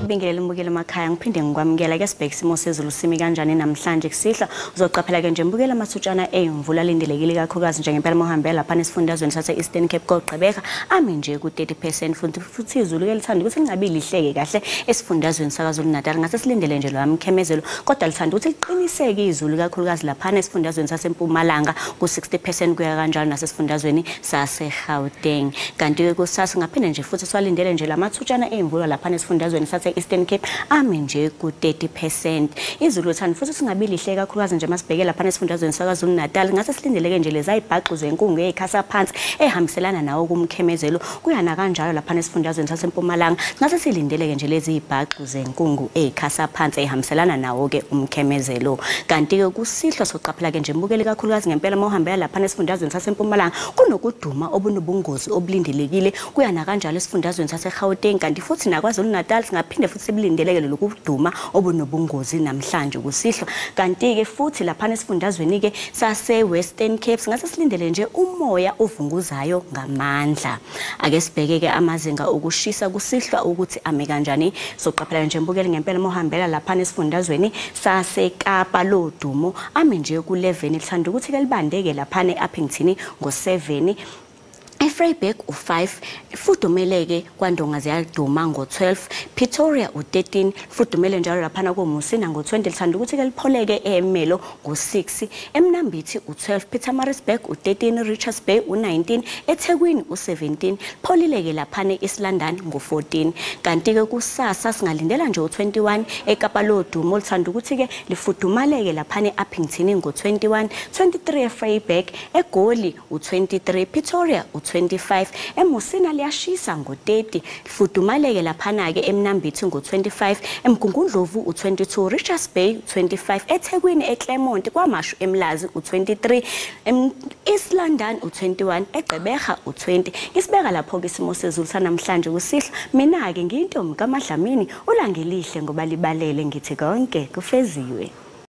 Ngikubingelele mbukeli emakhaya, ngiphinde ngikwamukela. Ke sibheke isimo sezulu simi kanjani namhlanje kusihlwa. Uzoqaphela ke nje mbukeli amathutshana emvula alindelekile kakhulukazi nje ngempela mohambela lapha esifundazweni sase Eastern Cape koGqeberha ami nje ku 30%, futhi izulu ke lithanda ukuthi lingabi lihleke kahle esifundazweni saKwaZulu Natal. Ngase silindele nje lo mkhemezelo, kodwa lithanda ukuthi liqiniseke izulu kakhulukazi lapha esifundazweni saseMpumalanga ku 60% kuya kanjalo nasesifundazweni saseGauteng. Kanti ke kusasa ngaphinde nje futhi siwalindele nje lamathutshana emvula lapha esifundazweni sase Eastern Cape ami nje ku 30%. Izulu lithanda futhi singabi lihle kakhulukazi nje masibheke lapha esifundazweni saKwaZulu Natal. Ngase silindeleke nje lezi ayibhaxu zenkungu ezikhasa phansi ehambiselana nawo kumkhemezelo kuyana kanjalo lapha esifundazweni saseMpumalanga. Ngase silindeleke nje lezi ibhaxu zenkungu ezikhasa phansi ehambiselana nawo ke umkhemezelo. Kanti ke kusihlwa soqaphela ke nje mbukeli kakhulukazi ngempela mawuhambela lapha esifundazweni saseMpumalanga kunokuduma obunobungozi obulindelekile kuyana kanjalo esifundazweni saseGauteng. Kanti futhi naKwaZulu Natal singaphinde futhi sibulindeleke lokuduma obunobungozi namhlanje kusihlwa. Kanti ke futhi lapha esifundazweni ke sase Western Cape singase silindele nje umoya ovunguzayo ngamandla. Ake sibheke ke amazinga okushisa kusihlwa ukuthi ame kanjani. Soqaphela nje mbukeli ngempela mohambela lapha esifundazweni saseKapa lodumo ame nje ku11, lithanda ukuthi ke libandeke lapha eUppington ngo7, eVryburg u5, fudumeleke kwaNdonga ziyaduma ngo12, Pretoria u13, fudumele njalo laphana koMusina ngo20, lithanda ukuthi ke lipholeke eMelo ngo6, eMnambithi u12, Pietermaritzburg u13, Richards Bay u19, eThekwini u17, pholileke laphana eEast London ngo14. Kanti ke kusasa singalindela nje u21 eKapa lodumo, lithanda ukuthi ke lifudumaleke laphana eUppington ngo21, 23 eVryburg, eGoli u23, Pretoria u25, eMusina liyashisa ngo30, lifudumaleke laphana ke eMnambithi ngo25, eMgungundlovu u22, Richards Bay u25, eThekwini eClermont kwaMashu eMlazi u23, East London u21, eGqeberha u20. Ngisibeka lapho ke isimo sezulu sanamhlanje kusihlwa. Mina ke ngiyintombi kaMadlamini, ulangelihle ngoba libalele, ngithi konke kufeziwe.